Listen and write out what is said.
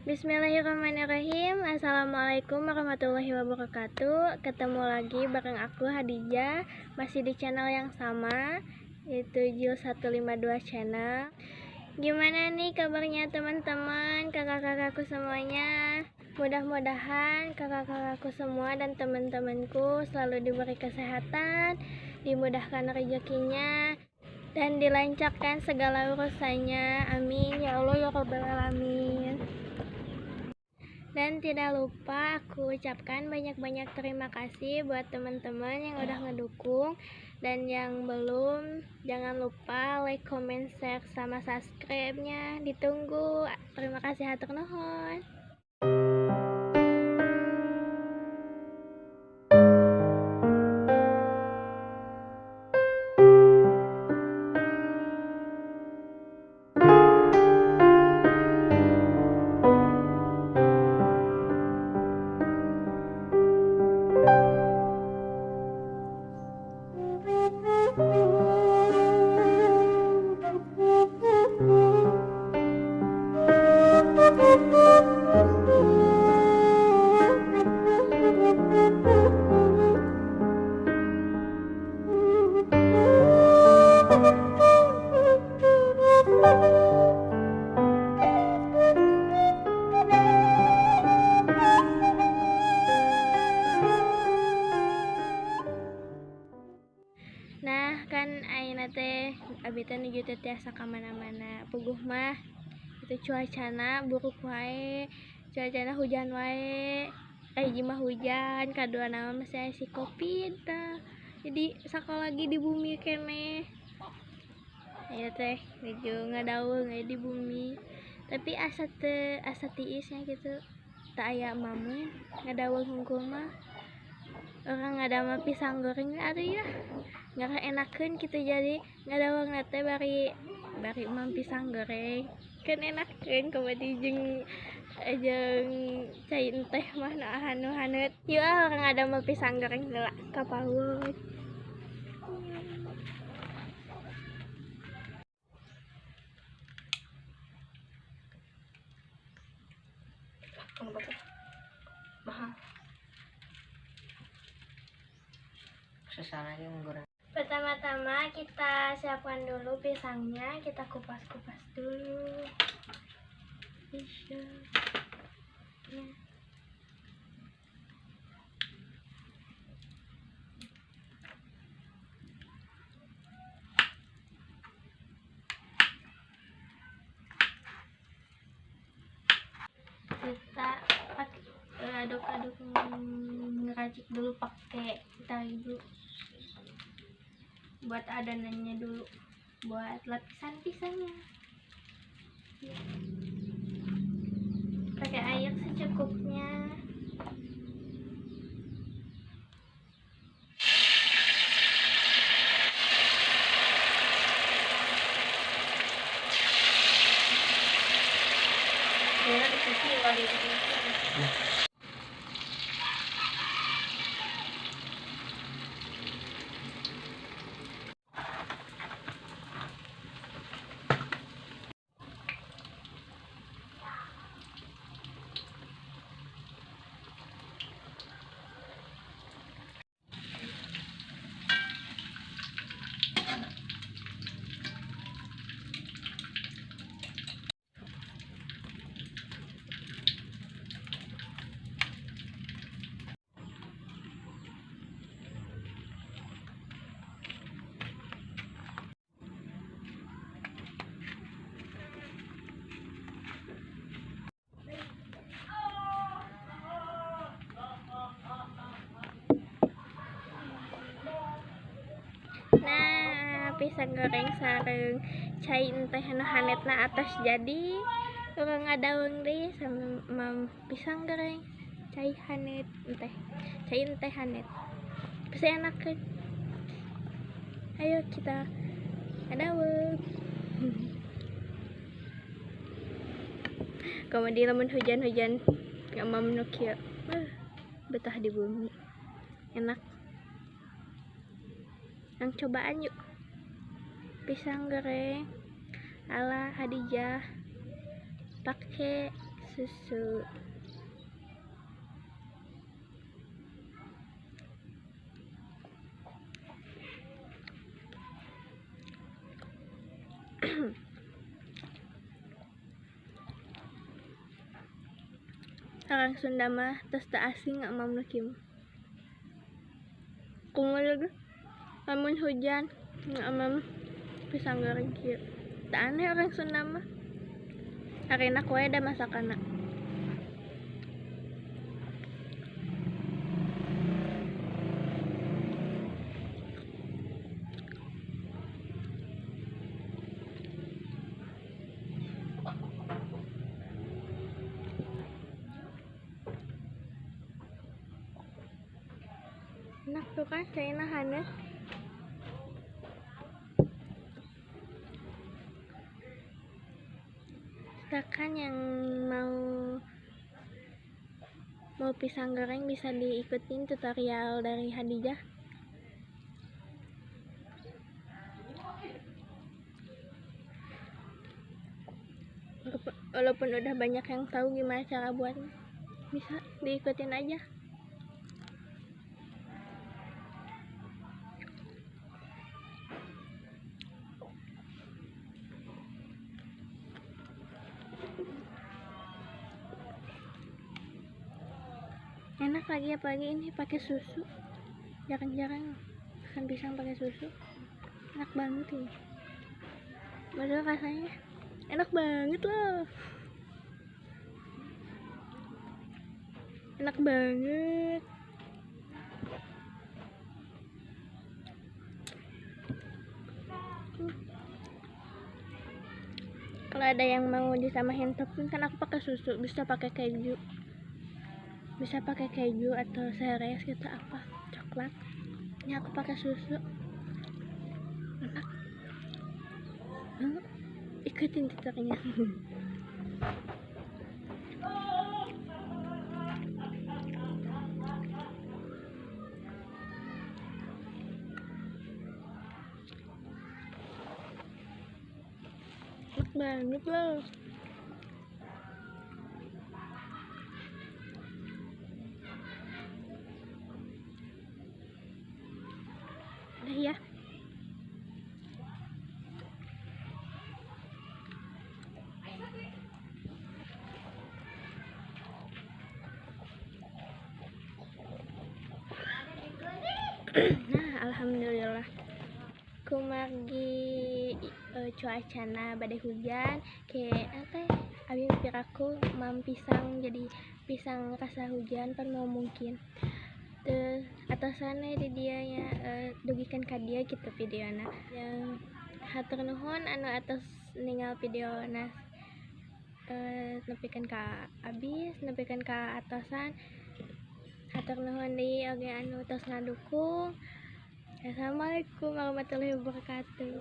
Bismillahirrahmanirrahim. Assalamualaikum warahmatullahi wabarakatuh. Ketemu lagi bareng aku Hadijah, masih di channel yang sama, yaitu Jil 152 channel. Gimana nih kabarnya teman-teman, kakak-kakakku semuanya? Mudah-mudahan kakak-kakakku semua dan teman-temanku selalu diberi kesehatan, dimudahkan rezekinya, dan dilancarkan segala urusannya. Amin ya Allah ya Rabbal Alamin. Dan tidak lupa aku ucapkan banyak-banyak terima kasih buat teman-teman yang udah ngedukung, dan yang belum jangan lupa like, comment, share, sama subscribe-nya. Ditunggu. Terima kasih, hatur nuhun. Nah kan ayeuna teh abi teh nuju teu tiasa ka mana-mana. Puguh mah itu cuacana buruk wae, cuacana hujan wae. Hiji mah hujan, kadua nama masih aya si Covid tah. Jadi sakola lagi di bumi keneh. Aya teh nuju ngadaweung aya di bumi. Tapi asa teu asa tiisnya gitu. Teu aya mamun ngadaweung hungkul mah. Orang ngadamel pisang goreng aduh ya. Ngarah enakeun gitu, jadi ngadaweung teh bari mam pisang goreng. Kan enakeun kumaha jeung cai teh mah nu anu haneut. Yeuh ah orang ngadamel pisang goreng heula ka paut. Mahal. Sesalahnya menggoreng. Pertama-tama kita siapkan dulu pisangnya, kita kupas-kupas dulu. Bisa. Ya. Kita pakai aduk-aduk, ngeracik dulu pakai tahu buat adonannya dulu, buat lapisan pisangnya. Ya. Pakai air secukupnya. Ya, dicuci kalau dicuci. Nah, pisang goreng sareng cai teh nu hanetna atas jadi urang ngadaweung deui sama mam pisang goreng cai hanet teh, cai teh hanet. Pasti enak. Ayo kita ngadaweung. Kemudian lamun hujan-hujan ngamam nu kieu, betah di bumi. Enak. Yang cobaan yuk. Pisang goreng ala Hadijah pakai Susu. Orang Sunda mah tos teu asing amam nu kieu mah. Kumaha ge lamun hujan amam pisang goreng kieu. Teu aneh orang Sunda mah. Arenak wae da masakanna. Enak tuh kan, kayaknya hanet. Silakan yang mau pisang goreng bisa diikutin tutorial dari Hadijah. Walaupun udah banyak yang tahu gimana cara buatnya, bisa diikutin aja. Enak lagi, apalagi ini pakai susu. Jarang-jarang makan pisang pakai susu, enak banget ini. Padahal rasanya enak banget loh, enak banget. Kalau ada yang mau ditambahin topping, kan aku pakai susu, bisa pakai keju, bisa pakai keju atau seres gitu, apa coklat. Ini aku pakai susu, enak banget. Ikutin tutorialnya. Enak banget loh. Udah ya. Nah, alhamdulillah kumargi cuacana badai hujan kayak apa abi piraku mam pisang, jadi pisang rasa hujan pan mau mungkin. Terus atasannya di dia ya dugikan ka dia gitu videona. Yang hatur nuhun anu atas ningal videona, nepikeun ka abis, nepikeun ka atasan. Hatur nuhun deui oge anu tos ngadukung. Assalamualaikum warahmatullahi wabarakatuh.